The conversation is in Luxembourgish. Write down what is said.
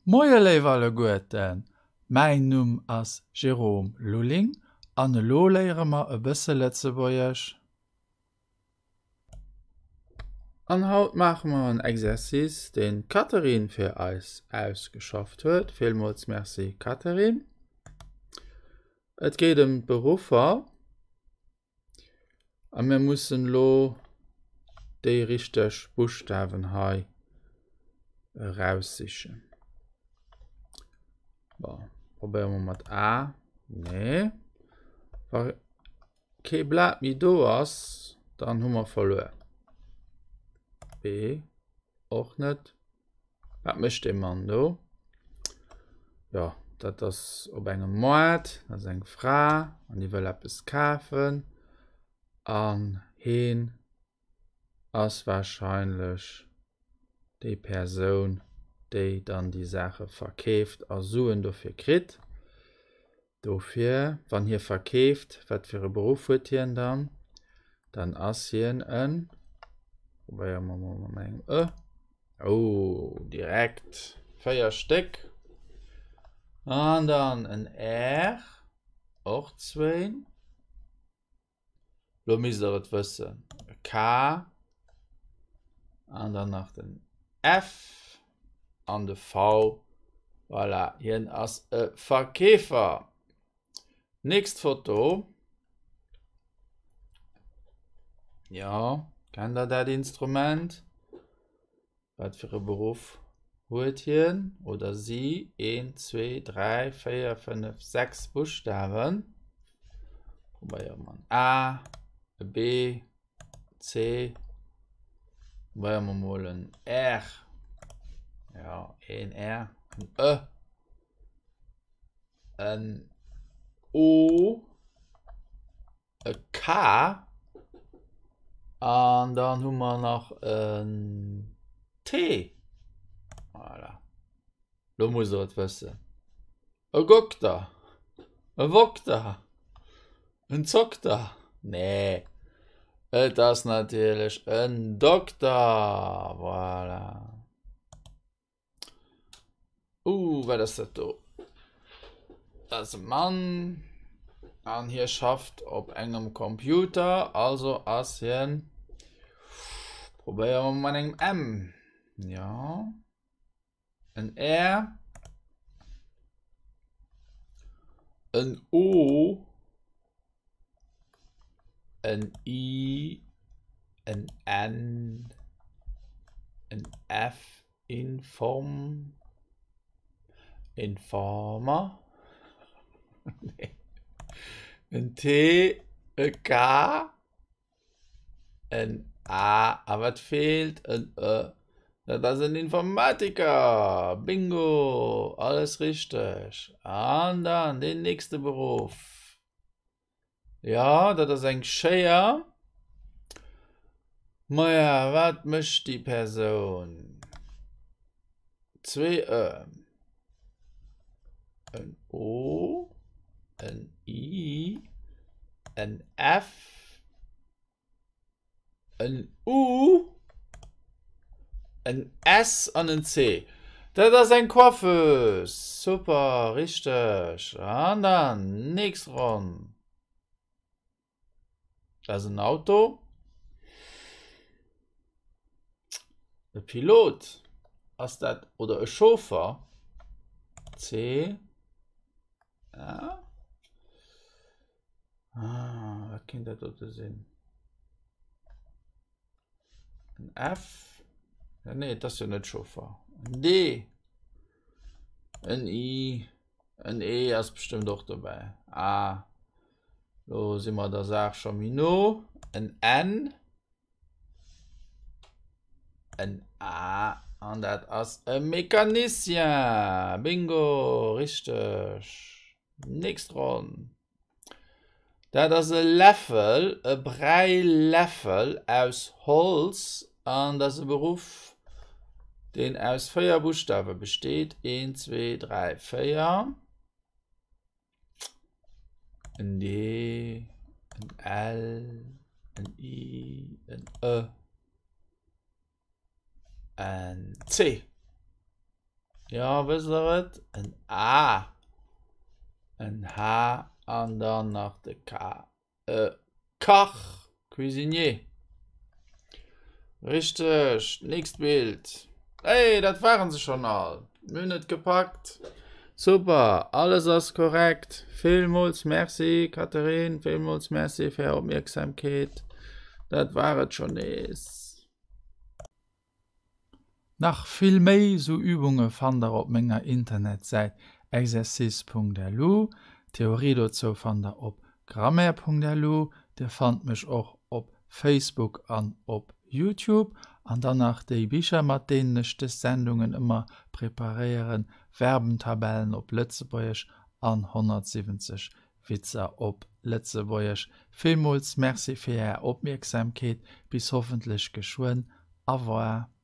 Moie léif alleguerten, mäin Numm ass Jérôme Lulling an elo léiere mer e bësse Lëtzebuergesch. An haut maache mer en Exercice, deen d'Catherine fir eis ausgeschafft huet. Villmools Merci Catherine. Et geet ëm d'Beruffer. A mir mussen elo déi richteg Buschtawen hei eraussichen. Bon, probéiere mer mat A. Nee. Wa kee Blat méi do ass, dann hu mer verluer. B och net. Wat mécht dee Mann do? Jo, dat ass op engem Moart, dat ass eng Fra an déi wëll eppes kafen an heen ass warscheinlech déi Persoun, déi dann déi Saache verkeeft a Suen dofir kritt. Dofir, wann hie verkeeft, wat fir e Beruff huet hien dann? Dann ass hien en, probéiere mer mol mat engem e, oh, direkt 4 Stéck, an dann en r, och zwéin. Lo misst der et wëssen. E K an dann nach den F an de V. Voilà, hien ass e Verkeefer. Nächst Foto. Ja, kennt der dat Instrument? Wat fir e Beruff huet hien oder si? Een, zwee, dräi, véier, fënnef, sechs Buschtawen. Probéiere mer en A, e B, C. Probéiere mer mol en R. Jo, een R, en E, en O. E K an dann hu mer nach en T. Voilà. Lo musst der et wëssen. E Gokter, e Wokter, en Zokter. Nee, et ass natierlech en Dokter. Voilà. Uh, wat ass dat do? Dat ass e Mann an hie schafft op engem Computer, also ass hien, probéiere mer mat engem M, jo, en R, en O, en I, en N, en F, Inform, Informer, en T, e K, en A, a wat feelt? En E. Dat ass en Informatiker! Bingo! Alles richteg. An dann deen nächste Beruff. Jo, dat ass eng Schéier. Maja, wat mécht déi Persoun? Zwee E, en O, en I, en F. En U, en S an en C. Dat ass eng Coiffeuse. Super, richteg. An dann nächst Ronn. Dat ass en Auto. E Pilot ass dat oder e Chauffer. C. Ja. Ah, wat kéint dat dote sinn? En F? Ja, nee, et ass jo net Chauffer. En D? En I? En E ass bestëmmt och dobäi. A. Lo si mer der Saach scho méi no. En N? En A. An dat ass e Mecanicien. Bingo, richteg. Nächst Ronn. Dat ass e Läffel, e Bräiläffel aus Holz an dat ass e Beruff, deen aus 4 Buschtawe besteet, een, zwee, dräi, véier. En D, en L, en I, en E, en C. Jo, wësst der et? En A, en H an dann nach de K. E Kach, Cuisinier. Richteg! Nächst Bild. Hey, dat waren se schonn all. Mir hunn et gepackt. Super, alles ass korrekt. Villmools Merci, Catherine. Villmools Merci fir Är Opmierksamkeet. Dat war et schonn nees. Nach vill méi sou Übunge fannt der op menger Internetsäit exercice.lu. D'Theorie dozou fannt der op grammaire.lu. Dir fannt mech och op Facebook an op Youtube. An dann nach déi Bicher mat deenen ech des Sendungen ëmmer preparéieren, Verbentabellen op Lëtzebuergesch an 170 Witzer op Lëtzebuergesch. Villmools Merci fir Är Opmierksamkeet. Bis hoffentlech geschwënn. Au revoir.